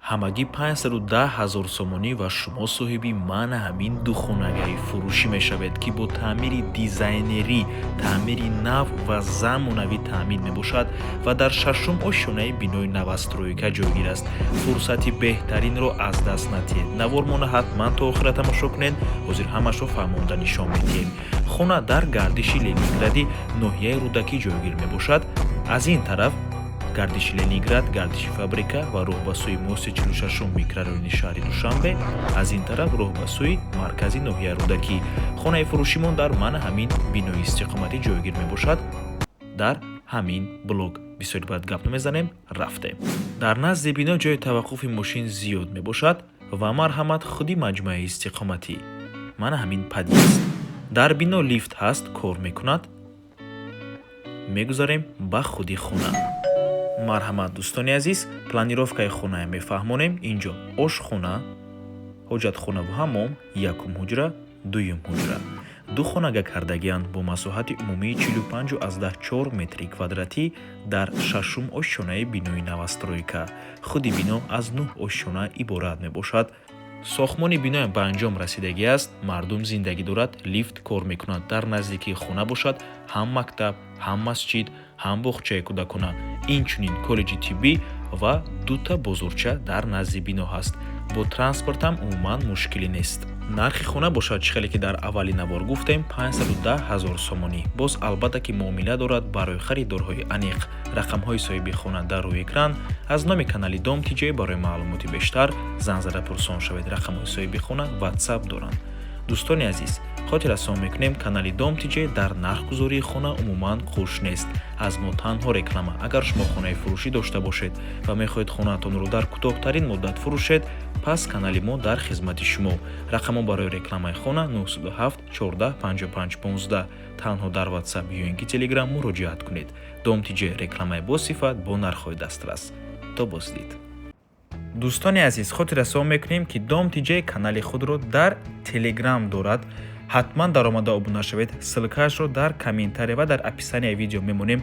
Ҳамагӣ 510 ҳазор сомонӣ ва шумо соҳиби мана ҳамин духонагаи фурӯшӣ мешавед, ки бо таъмири дизайнерӣ, таъмири нав ва замонавӣ таъмин мебошад ва дар шашум ошёнаи бинои новостройка ҷойгир аст. Фурсати беҳтаринро аз даст натиҳед. Навормона ҳатман то охира тамошо кунед. Ҳозир ҳамашро фаҳмонда нишон медиҳем. Хона дар гардиши Ленингради ноҳияи Рӯдакӣ ҷойгир мебошад. Аз ин тараф гардиши Ленинград, гардиши фабрика ва роҳ ба сӯи мости 46-ум микрорайони шаҳри Душанбе, аз ин тараф роҳ ба сӯи маркази ноҳияи Рӯдакӣ. Хонаи фурӯшимон дар мана ҳамин бинои истиқоматӣ ҷойгир мебошад, дар ҳамин блок. Бисёри баъд гап намезанем, рафтем. Дар назди бино ҷои таваққуфи мошин зиёд мебошад ва марҳамат, худи маҷмӯаи истиқоматӣ, мана ҳамин подъезд. Дар бино лифт ҳаст, кор мекунад. Мегузарем ба худи хона. Марҳамат, дӯстони азиз, планировкаи хонае мефаҳмонем. Инҷо ошхона, ҳоҷатхонаву ҳаммом, якум ҳуҷра, дуюм ҳуҷра. Ду хонага кардагианд бо масоҳати умумии 45,4 метри квадратӣ дар шашум ошёнаи бинои новостройка. Худи бино аз нӯҳ ошёна иборат мебошад. Сохтмони биноям ба анҷом расидагӣ аст, мардум зиндагӣ дорад, лифт кор мекунад. Дар наздикии хона бошад ҳам мактаб, ҳам масҷид, ҳам боғчаи кӯдакона, инчунин коллеҷи тиббӣ ва дута бозорча дар назди бино ҳаст. Бо транспортам умуман мушкилӣ нест. Нархи хона бошад, чӣ хеле ки дар аввали навор гуфтем, 510 ҳазор сомонӣ. Боз, албатта, ки муомила дорад. Барои харидорҳои аниқ рақамҳои соҳиби хона дар рӯи экран. Аз номи канали Дом Тиҷ барои маълумоти бештар занг зада пурсон шавед. Рақамҳои соҳиби хона Ватсап доранд. Дӯстони азиз, хотиррасон мекунем, канали Дом Тиҷ дар нархгузории хона умуман қуш нест. Аз мо танҳо реклама. Агар шумо хонаи фурӯшӣ дошта бошед ва мехоҳед хонаатонро дар кӯтоҳтарин муддат фурӯшед, пас канали мо дар хизмати шумо. Рақамҳо барои рекламаи хона 907 14 55 15. Танҳо дар Ватсап ё ин ки Телеграм муроҷиат кунед. Дом Тиҷ: рекламаи босифат бо нархҳои дастрас. То боздид. Дӯстони азиз, хотиррасон мекунем, ки Дом Тиҷ канали худро дар Телеграм дорад. Ҳатман даромада обуна шавед. Ссылкаашро дар комментария ва дар описанияи видео мемонем.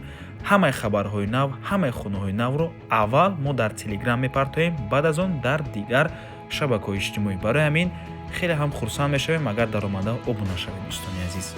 Ҳамаи хабарҳои нав, ҳамаи хонаҳои навро аввал мо дар Телеграм мепартоем, баъд аз он дар дигар шабакаҳои иҷтимоӣ. Барои ҳамин хеле ҳам хурсанд мешавем, агар даромада обуна шавед, дӯстони азиз.